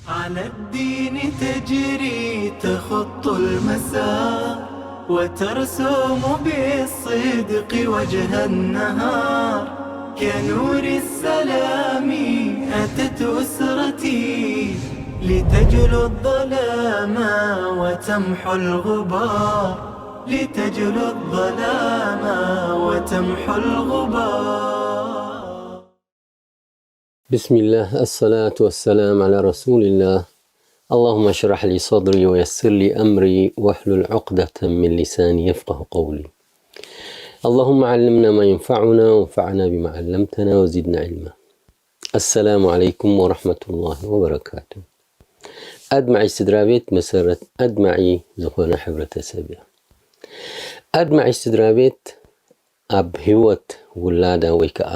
على الدين تجري تخط المسار، وترسم بالصدق وجه النهار. كنور السلام أتت أسرتي، لتجلو الظلام وتمحو الغبار، لتجلو الظلام وتمحو الغبار. بسم الله، الصلاة والسلام على رسول الله. اللهم اشرح لي صدري ويسر لي أمري واحلل عقدة من لساني يفقه قولي. اللهم علمنا ما ينفعنا وانفعنا بما علمتنا وزدنا علما. السلام عليكم ورحمة الله وبركاته. ኣድማዒ ስድራ ቤት መሰረት ኣድማዒ ዝኾነ ሕብረተሰብ እያ። ኣድማዒ ስድራ ቤት ኣብ ህይወት ውላዳ ወይ ከዓ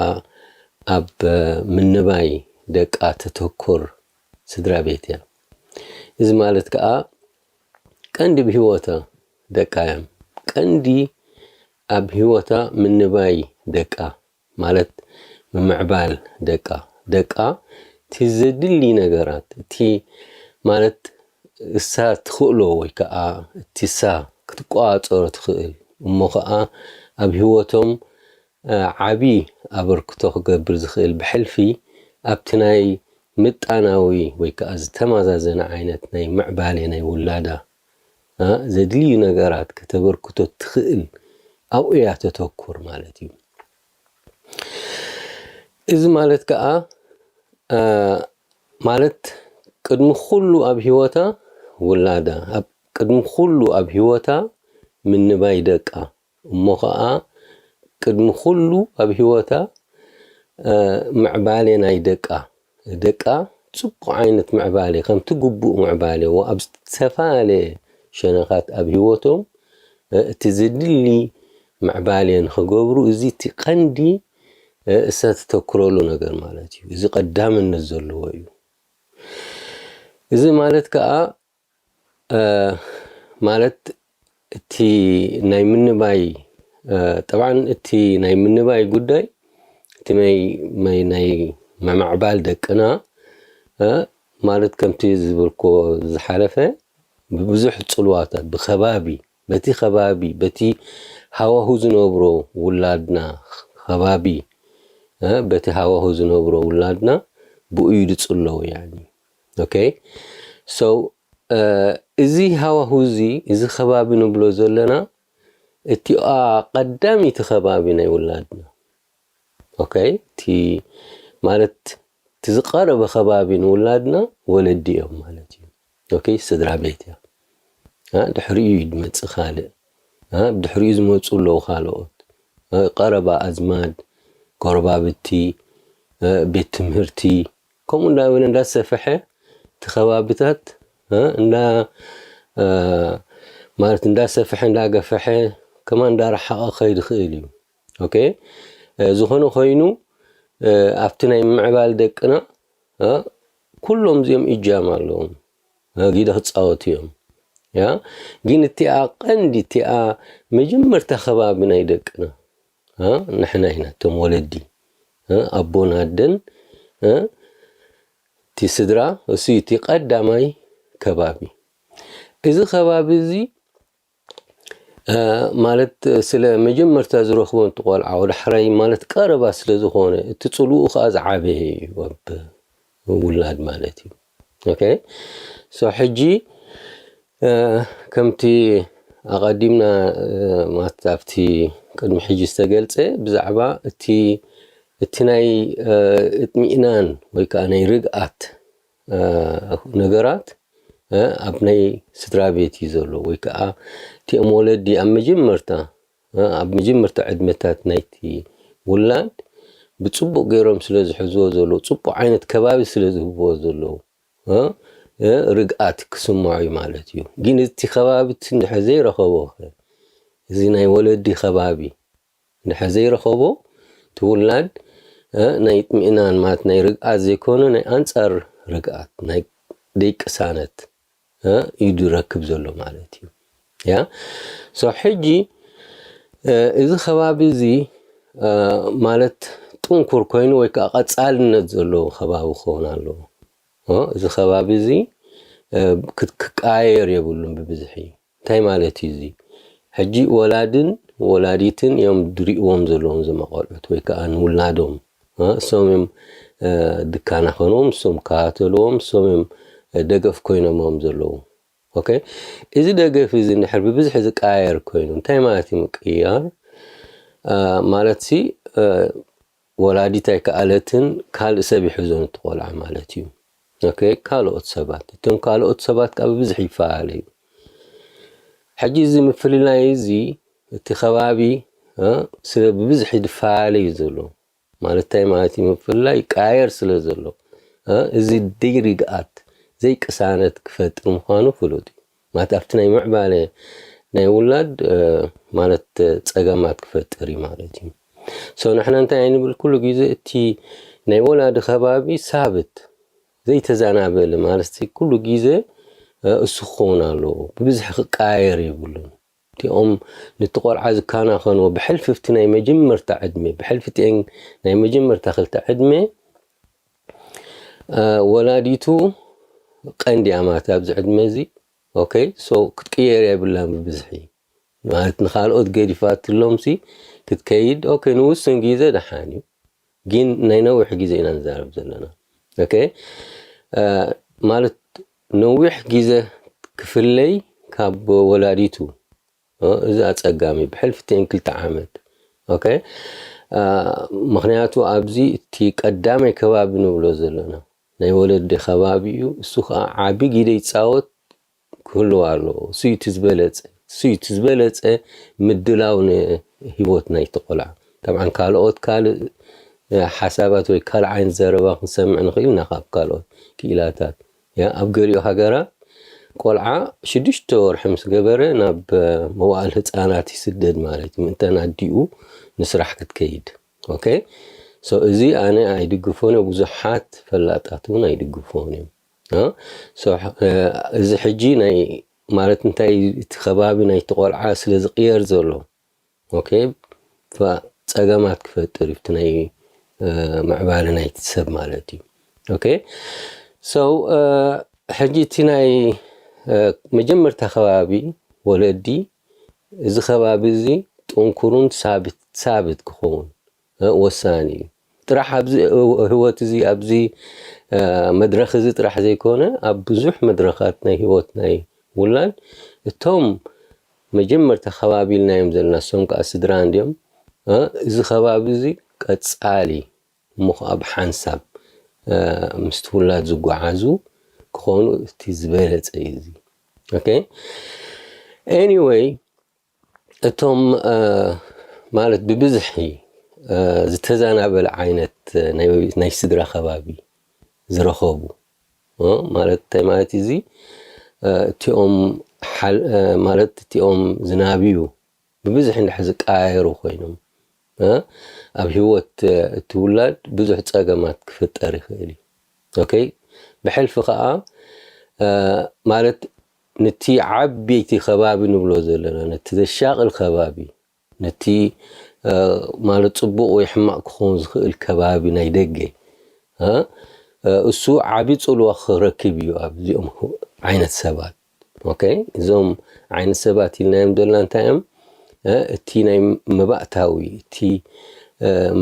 ኣብ ምንባይ ደቃ ተተኩር ስድራ ቤት እያ። እዚ ማለት ከዓ ቀንዲ ብህይወታ ደቃ እዮም። ቀንዲ ኣብ ህይወታ ምንባይ ደቃ ማለት ምምዕባል ደቃ ደቃ እቲ ዘድሊ ነገራት እቲ ማለት እሳ ትኽእሎ ወይ ከዓ እቲ እሳ ክትቆፃፀሮ ትኽእል እሞ ከዓ ኣብ ህይወቶም ዓቢ ኣበርክቶ ክገብር ዝኽእል ብሕልፊ ኣብቲ ናይ ምጣናዊ ወይ ከዓ ዝተመዛዘነ ዓይነት ናይ ምዕባሌ ናይ ውላዳ ዘድልዩ ነገራት ከተበርክቶ ትኽእል ኣብኡ እያ ተተኩር ማለት እዩ። እዚ ማለት ከዓ ማለት ቅድሚ ኩሉ ኣብ ህይወታ ውላዳ ቅድሚ ኩሉ ኣብ ህይወታ ምንባይ ደቃ እሞ ከዓ ቅድሚ ኩሉ ኣብ ህይወታ ምዕባሌ ናይ ደቃ ደቃ ፅቡቕ ዓይነት ምዕባሌ ከምቲ ግቡእ ምዕባሌ ኣብ ዝተፈላለየ ሸነኻት ኣብ ህይወቶም እቲ ዘድሊ ምዕባሌ ንኽገብሩ እዚ እቲ ቀንዲ እሳ ተተኩረሉ ነገር ማለት እዩ። እዚ ቀዳምነት ዘለዎ እዩ። እዚ ማለት ከዓ ማለት እቲ ናይ ምንባይ ጠብዓን እቲ ናይ ምንባይ ጉዳይ እቲ ናይ ምምዕባል ደቅና ማለት ከምቲ ዝበልኮ ዝሓለፈ ብብዙሕ ፅልዋታት ብከባቢ በቲ ከባቢ በቲ ሃዋሁ ዝነብሮ ውላድና ከባቢ በቲ ሃዋሁ ዝነብሮ ውላድና ብኡ እዩ ዝፅለው ያኒ okay so እዚ ሃዋሁ እዚ እዚ ከባቢ ንብሎ ዘለና እቲ ቀዳሚቲ ከባቢ ናይ ውላድና okay እቲ ማለት እቲ ዝቀረበ ከባቢ ንውላድና ወለዲ እዮም ማለት እዩ okay ስድራ ቤት እያ ድሕሪኡ እዩ ዝመፅእ ካልእ ድሕሪኡ ዝመፁ ኣለዉ ካልኦት ቀረባ ኣዝማድ ጎረባብቲ ቤት ትምህርቲ ከምኡ እንዳበለ እንዳሰፈሐ እቲ ከባብታት እንዳ ማለት እንዳሰፈሐ እንዳገፈሐ ከማ እንዳረሓቐ ከይድ ይኽእል እዩ okay ዝኾነ ኮይኑ ኣብቲ ናይ ምዕባል ደቅና ኩሎም እዚኦም እጃም ኣለዎም ግደ ክፃወቱ እዮም ያ ግን እቲኣ ቀንዲ እቲኣ መጀመርታ ከባቢ ናይ ደቅና ንሕና ኢና እቶም ወለዲ ኣቦን ኣደን እቲ ስድራ እሱ እቲ ቀዳማይ ከባቢ እዚ ከባቢ እዚ ማለት ስለ መጀመርታ ዝረኽቦ እቲ ቆልዓ ወዳሕራይ ማለት ቀረባ ስለ ዝኾነ እቲ ፅልኡ ከዓ ዝዓበየ እዩ ኣብ ውላድ ማለት እዩ okay so ሕጂ ከምቲ ኣቐዲምና ማለት ኣብቲ ቅድሚ ሕጂ ዝተገልፀ ብዛዕባ እቲ እቲ ናይ እጥሚእናን ወይ ከዓ ናይ ርግኣት ነገራት ኣብ ናይ ስድራ ቤት እዩ ዘሎ ወይ ከዓ እቲኦም ወለዲ ኣብ መጀመርታ ኣብ መጀመርታ ዕድመታት ናይቲ ውላድ ብፅቡቅ ገይሮም ስለ ዝሕዝዎ ዘለዉ ፅቡቅ ዓይነት ከባቢ ስለ ዝህብዎ ዘለዉ ርግኣት ክስምዖ እዩ ማለት እዩ ግን እቲ ከባቢ እንድሕር ዘይረኸቦ እዚ ናይ ወለዲ ከባቢ እንድሕር ዘይረኸቦ እቲ ውላድ ናይ ጥሚእናን ማለት ናይ ርግኣት ዘይኮነ ናይ ኣንፃር ርግኣት ናይ ደይቅሳነት እዩ ዝረክብ ዘሎ ማለት እዩ ያ so ሕጂ እዚ ከባቢ እዚ ማለት ጥንኩር ኮይኑ ወይ ከዓ ቀፃልነት ዘለዎ ከባቢ ክኸውን ኣለዎ እዚ ከባቢ እዚ ክቃየር የብሉን ብብዝሒ። እንታይ ማለት እዩ እዚ? ሕጂ ወላድን ወላዲትን እዮም ድሪእዎም ዘለዎም ዘመቆልዑት ወይ ከዓ ንውላዶም እሶም እዮም ድካና ኮይኖም እሶም ከታተልዎም እሶም እዮም ደገፍ ኮይኖምዎም ዘለዉ። ኦኬ፣ እዚ ደገፍ እዚ እንድሕር ብብዝሒ ዝቀያየር ኮይኑ እንታይ ማለት እዩ ምቅያር? ማለት ሲ ወላዲት ኣይከኣለትን ካልእ ሰብ ይሕዞን እቲ ቆልዓ ማለት እዩ። ኦኬ፣ ካልኦት ሰባት እቶም ካልኦት ሰባት ካብ ብብዝሒ ይፈላለዩ። ሕጂ እዚ ምፍልላይ እዚ እቲ ከባቢ ስለ ብብዝሒ ዝፈላለዩ ዘሎ ማለት እንታይ ማለት እዩ ምፍልላይ ይቀያየር ስለ ዘሎ እዚ ደይርግኣት ዘይቅሳነት ክፈጥር ምዃኑ ፍሉጥ እዩ። ማለት ኣብቲ ናይ ምዕባለ ናይ ውላድ ማለት ፀገማት ክፈጥር እዩ ማለት እዩ። ሶ ንሕና እንታይ ኣይንብል ኩሉ ግዜ እቲ ናይ ወላዲ ከባቢ ሳብት ዘይተዛናበለ ማለት ኩሉ ግዜ እሱ ክኸውን ኣለዎ። ብብዝሒ ክቃየር የብሉን። እቲኦም ነቲ ቆልዓ ዝከናኸንዎ ብሕልፊ ኣብቲ ናይ መጀመርታ ዕድመ ብሕልፊ እቲአን ናይ መጀመርታ ክልተ ዕድመ ወላዲቱ ቀንዲ ኣማት ኣብዚ ዕድመ እዚ ኦኬ ሶ ክትቅየር የብላን ብብዝሒ ማለት ንካልኦት ገዲፋትሎም ሲ ክትከይድ ኦኬ ንውሱን ግዜ ደሓን እዩ። ግን ናይ ነዊሕ ግዜ ኢና ንዛረብ ዘለና። ኦኬ ማለት ነዊሕ ግዜ ክፍለይ ካብ ወላዲቱ እዚ ኣፀጋሚ ብሕልፊ እተን ክልተ ዓመት ኦኬ ምክንያቱ ኣብዚ እቲ ቀዳማይ ከባቢ ንብሎ ዘለና ናይ ወለዲ ከባቢ እዩ። እሱ ከዓ ዓቢ ግደ ይፃወት ክህልዎ ኣለዎ። እሱ እዩ እቲ ዝበለፀ እሱ እዩ እቲ ዝበለፀ ምድላው ንሂወት ናይቲ ቆልዓ። ጠብዓን ካልኦት ካልእ ሓሳባት ወይ ካልእ ዓይነት ዘረባ ክንሰምዕ ንኽእል ኢና ካብ ካልኦት ክኢላታት። ያ ኣብ ገሊኡ ሃገራት ቆልዓ ሽዱሽተ ወርሒ ምስ ገበረ ናብ መዋእል ህፃናት ይስደድ ማለት እዩ። ምእንተን ኣዲኡ ንስራሕ ክትከይድ ኦኬ ሶ እዚ ኣነ ኣይድግፎን እየ። ብዙሓት ፈላጣት እውን ኣይድግፎን እዮም። እዚ ሕጂ ናይ ማለት እንታይ እቲ ከባቢ ናይቲ ቆልዓ ስለ ዝቅየር ዘሎ ኦኬ ጸገማት ክፈጥር እዩ ናይ ምዕባለ ናይቲ ሰብ ማለት እዩ። ኦኬ so ሕጂ እቲ ናይ መጀመርታ ከባቢ ወለዲ እዚ ከባቢ እዚ ጥንኩሩን ሳብት ሳብት ክኸውን ወሳኒ እዩ። ጥራሕ ኣብዚ ህይወት እዚ ኣብዚ መድረኽ እዚ ጥራሕ ዘይኮነ ኣብ ብዙሕ መድረኻት ናይ ህይወት ናይ ውላድ እቶም መጀመርታ ከባቢ ኢልናዮም ዘለና እሶም ከዓ ስድራ እንዲኦም እዚ ከባቢ እዚ ቀፃሊ እሞ ከዓ ብሓንሳብ ምስቲ ውላድ ዝጓዓዙ ክኾኑ እቲ ዝበለፀ እዩ እዚ። ኦኬ anyway እቶም ማለት ብብዝሒ ዝተዛናበለ ዓይነት ናይ ስድራ ከባቢ ዝረኸቡ ማለት እንታይ ማለት እዚ እቲኦም ማለት እቲኦም ዝናብዩ ብብዝሒ እንድሕር ዝቀያየሩ ኮይኖም ኣብ ህይወት እቲ ውላድ ብዙሕ ፀገማት ክፍጠር ይኽእል እዩ። ኦኬ ብሕልፊ ከዓ ማለት ነቲ ዓበይቲ ከባቢ ንብሎ ዘለና ነቲ ዘሻቕል ከባቢ ነቲ ማለት ፅቡቕ ወይ ሕማቕ ክኸውን ዝኽእል ከባቢ ናይ ደገ እሱ ዓብዪ ፅልዋ ክረክብ እዩ ኣብዚኦም ዓይነት ሰባት። ኦኬ እዞም ዓይነት ሰባት ኢልናዮም ዘለና እንታይ እዮም? እቲ ናይ መባእታዊ እቲ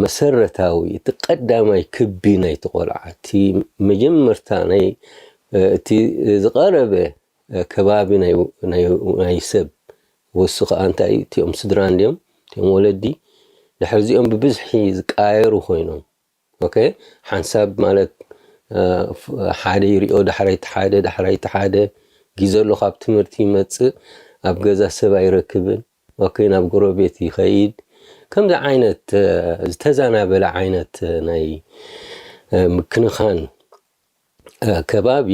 መሰረታዊ እቲ ቀዳማይ ክቢ ናይቲ ቆልዓ እቲ መጀመርታ ናይ እቲ ዝቐረበ ከባቢ ናይ ሰብ ወሱ ከዓ እንታይ እቲኦም ስድራ እንዲኦም እቲኦም ወለዲ ድሕርዚኦም ብብዝሒ ዝቀያየሩ ኮይኖም ኦኬ ሓንሳብ ማለት ሓደ ይሪኦ ዳሕራይ ሓደ ዳሕራይ ሓደ ግዜ ኣሎ ካብ ትምህርቲ ይመፅእ ኣብ ገዛ ሰብ ኣይረክብን ኦኬ ናብ ጎረቤት ይኸይድ ከምዚ ዓይነት ዝተዛናበለ ዓይነት ናይ ምክንኻን ከባቢ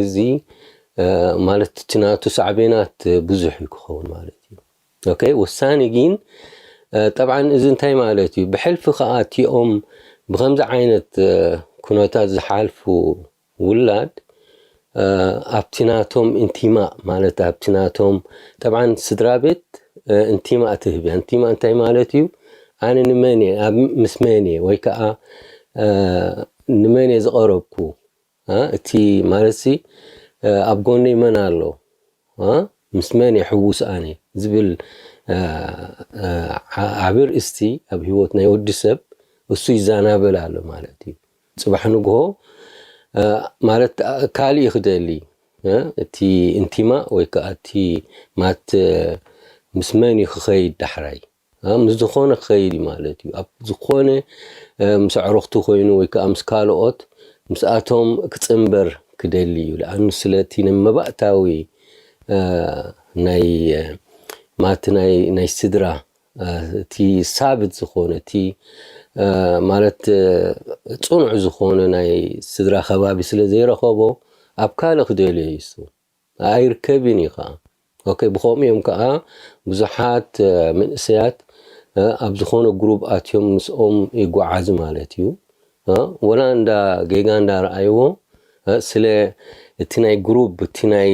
እዚ ማለት እቲ ናቱ ሳዕቤናት ብዙሕ እዩ ክኸውን ማለት እዩ። ኦኬ ወሳኒ ግን ጠብዓን እዚ እንታይ ማለት እዩ ብሕልፊ ከዓ እቲኦም ብከምዚ ዓይነት ኩነታት ዝሓልፉ ውላድ ኣብቲ ናቶም ኢንቲማ ማለት ኣብቲ ናቶም ጠብዓን ስድራ ቤት ኢንቲማ ትህብ እያ። ኢንቲማ እንታይ ማለት እዩ? ኣነ ንመን እየ ኣብ ምስ መን እየ ወይ ከዓ ንመን እየ ዝቐረብኩ እ፣ እቲ ማለት ሲ፣ እ፣ ኣብ ጎነይ መን ኣሎ? እ፣ ምስ መን እየ ሕዉስ ኣነ? ዝብል፣ እ፣ እ፣ ዓ-፣ ዓቢ ርእስቲ ኣብ ህይወት ናይ ወዲ ሰብ እሱ ይዛናበል ኣሎ ማለት እዩ። ጽባሕ ንግሆ፣ እ፣ ማለት፣ እ፣ ካልእ እዩ ክደሊ፣ እ፣ እቲ እንቲማ ወይ ከኣ እቲ ማት፣ እ፣ ምስ መን እዩ ክኸይድ ዳሕራይ? እ፣ ምስ ዝኾነ ክኸይድ እዩ ማለት እዩ። ኣብ ዝኾነ፣ እ፣ ምስ ኣዕሩኽቱ ኮይኑ ወይ ከኣ ምስ ካልኦት፣ ምስኣቶም ክጽንበር ክደሊ እዩ። ለኣኑ ስለቲ ንመባእታዊ፣ እ፣ ናይ፣ እ፣ ማት ናይ፣ ናይ ስድራ፣ እ፣ እቲ ሳብት ዝኾነ፣ እቲ፣ እ፣ ማለት፣ እ፣ ጽኑዕ ዝኾነ ናይ ስድራ ከባቢ ስለ ዘይረኸቦ፣ ኣብ ካልእ ክደልዮ እዩ እሱ። ኣይርከብን እዩ ኸዓ። ኦኬ፣ ብኸምኡ እዮም ከኣ ብዙሓት፣ እ፣ መንእሰያት፣ እ፣ ኣብ ዝኾነ ግሩፕ ኣትዮም ምስኦም ይጓዓዙ ማለት እዩ። እ፣ ወላ እንዳ ጌጋ እንዳ ረኣይዎ፣ እ፣ ስለ እቲ ናይ ግሩፕ፣ እቲ ናይ፣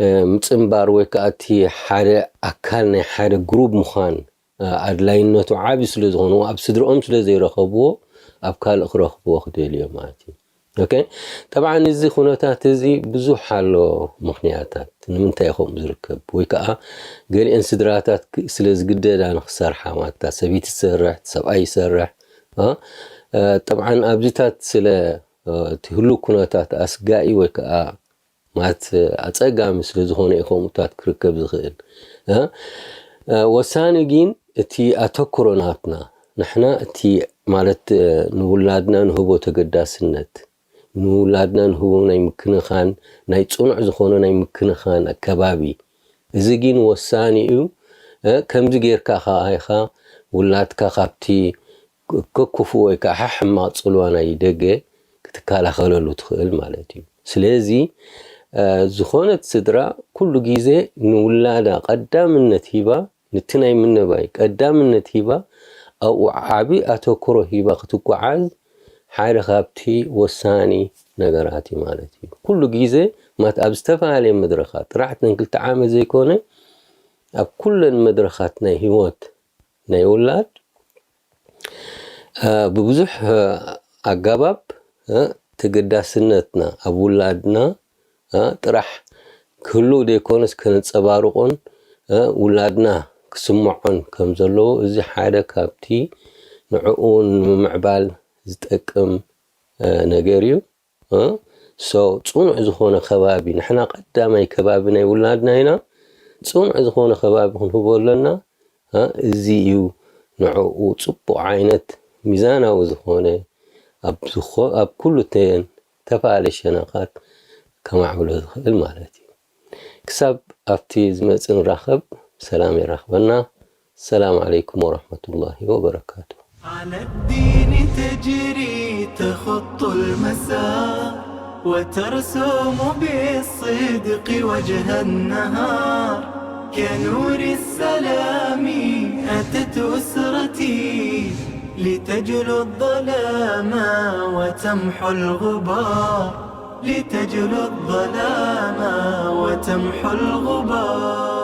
እ፣ ምጽንባር ወይ ከኣ እቲ ሓደ ኣካል ናይ ሓደ ግሩፕ ምዃን፣ እ፣ ኣድላይነቱ ዓቢ ስለ ዝኾነ፣ ኣብ ስድርኦም ስለ ዘይረኸብዎ፣ ኣብ ካልእ ክረኽብዎ ክደልዮ ማለት እዩ። ኦኬ? ጠብዓን እዚ ኩነታት እዚ ብዙሕ ኣሎ ምኽንያታት። ንምንታይ ከምኡ ዝርከብ? ወይ ከኣ ገሊአን ስድራታት ክ-፣ ስለ ዝግደዳ ንኽሰርሓ ማለት እታ ሰበይቲ ትሰርሕ፣ እቲ ሰብኣይ ይሰርሕ። እ? እ፣ ጠብዓን ኣብዚታት ስለ፣ እ፣ እቲ ህሉው ኩነታት ኣስጋኢ ወይ ከኣ ማለት ኣጸጋሚ ስለ ዝኾነ እዩ ከምኡታት ክርከብ ዝኽእል። እ? እ፣ ወሳኒ ግን እቲ ኣተኩሮ ናትና፣ ንሕና እቲ ማለት፣ እ፣ ንውላድና ንህቦ ተገዳስነት፣ ንውላድና ንህቦ ናይ ምክንኻን፣ ናይ ጽኑዕ ዝኾነ ናይ ምክንኻን ኣከባቢ፣ እዚ ግን ወሳኒ እዩ። እ፣ ከምዚ ጌርካ ከኣ ኢኻ ውላድካ ካብቲ ክ-፣ ከክፉእ ወይ ከኣ ሕማቕ ጽልዋ ናይ ደገ ክትከላኸለሉ ትኽእል ማለት እዩ። ስለዚ፣ እ፣ ዝኾነት ስድራ ኩሉ ግዜ ንውላዳ ቀዳምነት ሂባ፣ ነቲ ናይ ምንባይ ቀዳምነት ሂባ፣ ኣብኡ ዓቢ ኣተኩሮ ሂባ ክትጓዓዝ ሓደ ካብቲ ወሳኒ ነገራት እዩ ማለት እዩ። ኩሉ ግዜ ማት ኣብ ዝተፈላለየ መድረኻት፣ ጥራሕ እተን ክልተ ዓመት ዘይኮነ፣ ኣብ ኩለን መድረኻት ናይ ህይወት ናይ ውላድ፣ እ፣ ብብዙሕ፣ እ፣ ኣገባብ፣ እ፣ ተገዳስነትና ኣብ ውላድና፣ እ፣ ጥራሕ ክህልው ዘይኮነስ ከነንጸባርቖን፣ እ፣ ውላድና ክስምዖን ከም ዘለዎ፣ እዚ ሓደ ካብቲ ንዕኡ ንምምዕባል ዝጠቅም፣ እ፣ ነገር እዩ። እ? ሶ፣ ጽኑዕ ዝኾነ ከባቢ፣ ንሕና ቀዳማይ ከባቢ ናይ ውላድና ኢና። ጽኑዕ ዝኾነ ከባቢ ክንህቦ ኣለና። እ? እዚ እዩ ንዕኡ ጽቡቕ ዓይነት ሚዛናዊ ዝኾነ ኣብ ዝኾ-፣ ኣብ ኩሉ እተን ተፈላለየ ሸነኻት ከማዕብሎ ዝኽእል ማለት እዩ። ክሳብ ኣብቲ ዝመጽእ ንራኸብ፣ ሰላም የራኽበና። السلام عليكم ورحمة الله وبركاته. على الدين تجري تخط المسار، وترسم بالصدق وجه النهار. كنور السلام أتت أسرتي، لتجلو الظلام وتمحو الغبار، لتجلو الظلام وتمحو الغبار.